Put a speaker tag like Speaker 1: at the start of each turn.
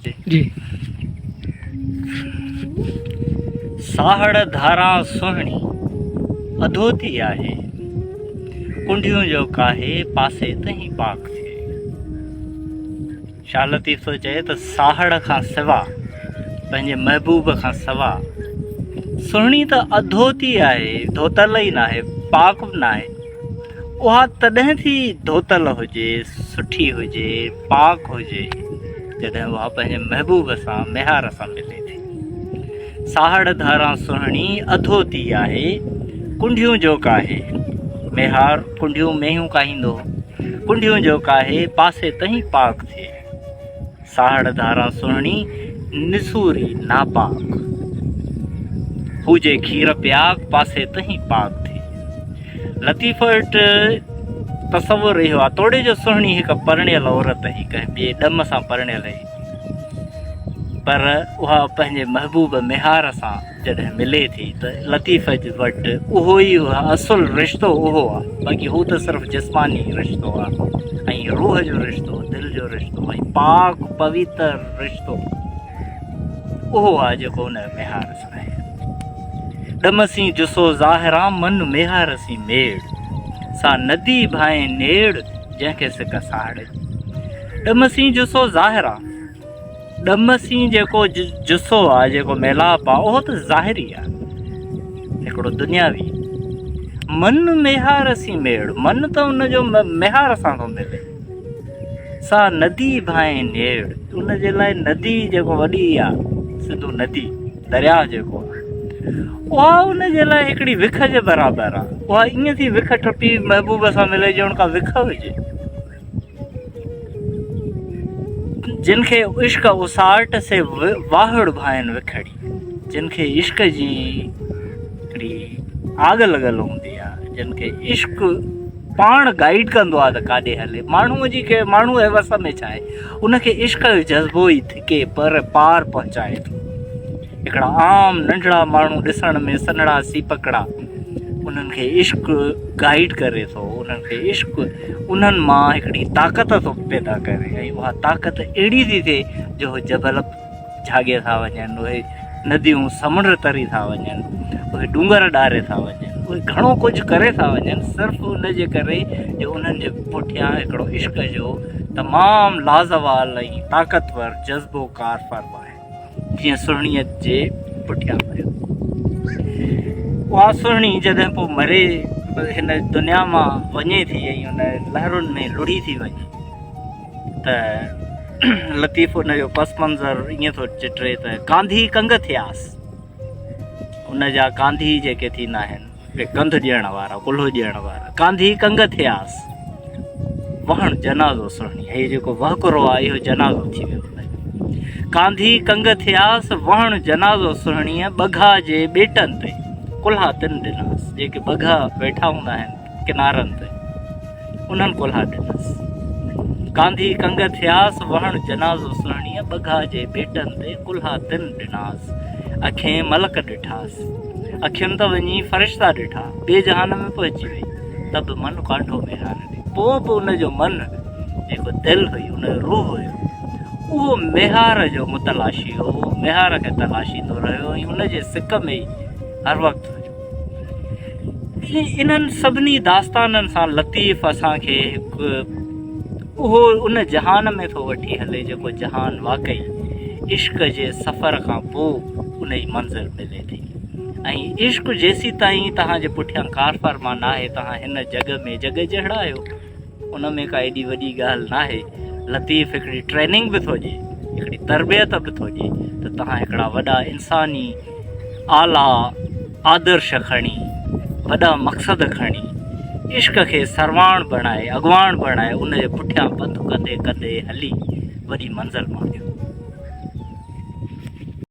Speaker 1: جي.
Speaker 2: ساهڙ ڌاران سهڻي اڌوتي آهي، ڪنڍيون جو ڪاهي پاسي تنهين پاڪ ٿئي. شاهه لطيف ٿو چئي ته ساهڙ کان سوا، پنهنجي محبوب کان سوا، سهڻي ته اڌوتي آهي، ڌوتل ئي ناهي، پاڪ به ناهي. اها تڏهن ٿي ڌوتل هجي، سٺي هجي، پاڪ هجي، جڏهن اها پنهنجي محبوب سان، ميهار سان ملي ٿي. ساهڙ ڌاران سهڻي اڌوتي آهي، ڪنڍيون جو ڪاهي. ميهار ڪنڍيون مينهيون ڪاهيندو هو. ڪنڍيون جو ڪاهي، پاسي تنهين پاڪ ٿئي. ساهڙ ڌاران سهڻي، نسوري ناپاڪ. هو جي کير پياڪ، پاسي تنهين پاڪ ٿئي. لطيف وٽ تصور اهو آهي، توڙي جو سهڻي هڪ پرڻيل عورت هئي، ڪنهن ٻئي ڏم سان پرڻيل هئي، پر اها پنهنجي محبوب ميهار سان جڏهن ملي ٿي ته لطيف وٽ اهو ئي اصل رشتو اهو آهي، باقي هو ته صرف جسماني رشتو آهي ۽ روح جو رشتو، دل جو رشتو ۽ پاڪ پويتر رشتو اهو آهي جيڪو ان ميهار سان آهي. ڏم سين جسو ظاهران من ميهار سين ميڙ، سا ندي ڀانئين نيڙ جنهن کي سڪ ساڙ جي. ڏم سين جسو ظاهران، ڏم سين جيڪو جسو آ، جيڪو ميلاپ آ، اهو ته ظاهري آ، هڪڙو دنياوي. من ميهار سين ميڙ، من ته ان جو ميهار سان ٿو ملي. سا ندي ڀانئين نيڙ، ان جي لاء ندي جيڪو وڏي آ، سنڌو ندي، درياء جيڪو آ، اها ان جي لاء هڪڙي وک جي برابر آ. اها ائين ٿي وک ٽپي محبوب سان ملي ڄڻ ڪا وک هجي. جن کي عشق اساٽ سي واهڙ ڀانئن وکڙي، جن کي عشق جي هڪڙي آڳ لڳل هوندي آ، جن کي عشق پاڻ گائيڊ ڪندو آ ته ڪاڏي هلي، ماڻهوء جي ڪي ماڻهوء جي وس ۾ ڇا آهي، ان کي عشق جو جذبو ئي ڌڪي پر پار پهچائي ٿو. هڪڙا عام ننڍڙا ماڻهو ڏسڻ ۾ سنهڙا سيپڪڙا، انهن کي عشق گائيڊ ڪري ٿو، انهن کي عشق انهن مان هڪڙي طاقت ٿو پيدا ڪري ۽ اها طاقت اهڙي ٿي ٿئي جو هو جبل جهاڳي ٿا وڃن، اهي نديون سمنڊ تري ٿا وڃن، اهي ڏونگر ڏاري ٿا وڃن، اهي گهڻو ڪجهه ڪري ٿا وڃن صرف ان جي ڪري جو انهن جي پٺيان هڪڙو عشق جو تمام لازوال ۽ طاقتور جذبو ڪارفرما آهي. جيئن سهڻيء جي پٺيان ويو. اها سهڻي جڏهن پوء مري هن دنيا مان وڃي ٿي ۽ ان لهرن ۾ لڙهي ٿي وڃي ته لطيف ان جو پس منظر ائين ٿو چٽري ته ڪانڌي ڪنگ ٿياس. ان جا ڪانڌي جيڪي ٿيندا آهن اهي ڪنڌ ڏيڻ وارا، ڪلهو ڏيڻ وارا، ڪانڌي ڪنگ ٿياس، وهڻ جنازو سهڻي. هي جيڪو وهڪرو آهي اهو جنازو ٿي ويو. ڪانڌي ڪنگ ٿياس، وهڻ جنازو سهڻيء، ٻگها جي ٻيٽن تي ڪلها تن ڏناس. جيڪي ٻگها ويٺا هوندا آهن ڪنارن تي، انهن ڪلها ڏنس. ڪانڌي ڪنگ ٿياس، وهڻ جنازو سهڻيء، ٻگها جي ٻيٽن تي ڪلها تن ڏناس. اکين ملڪ ڏٺاس. اکين ته وڃي فرشتا ڏٺا، ٻئي جهان ۾ پهچي وئي، ته به من ڪانڍو ميهار ڏي. پوء به ان جو من، جيڪو دل هئي، ان جو روح هيو، اهو ميهار جو متلاشي هو، اهو ميهار کي تلاشيندو رهيو ۽ ان جي سڪ ۾ ئي هر وقت هيو. انهن سڀني داستانن سان لطيف اسان کي هڪ اهو ان جهان ۾ ٿو وٺي هلي جيڪو جهان واقعي عشق جي سفر کان پوء ان جي منزل ملي ٿي ۽ عشق جيسيتائين توهان جي پٺيان ڪارفرما ناهي توهان هن جڳ ۾ جڳ جهڙا آهيو. ان ۾ ڪا ايڏي وڏي ڳالهه ناهي. لطيف هڪڙي ٽريننگ به ٿو ڏئي، هڪڙي تربيت به ٿو ڏئي ته توهان هڪڙا وڏا انساني اعليٰ آدرش کڻي، وڏا مقصد کڻي، عشق کي سرواڻ بڻائي، اڳواڻ بڻائي، ان جي پٺيان پنڌ ڪندي ڪندي هلي وڏي منزل ماڻيو.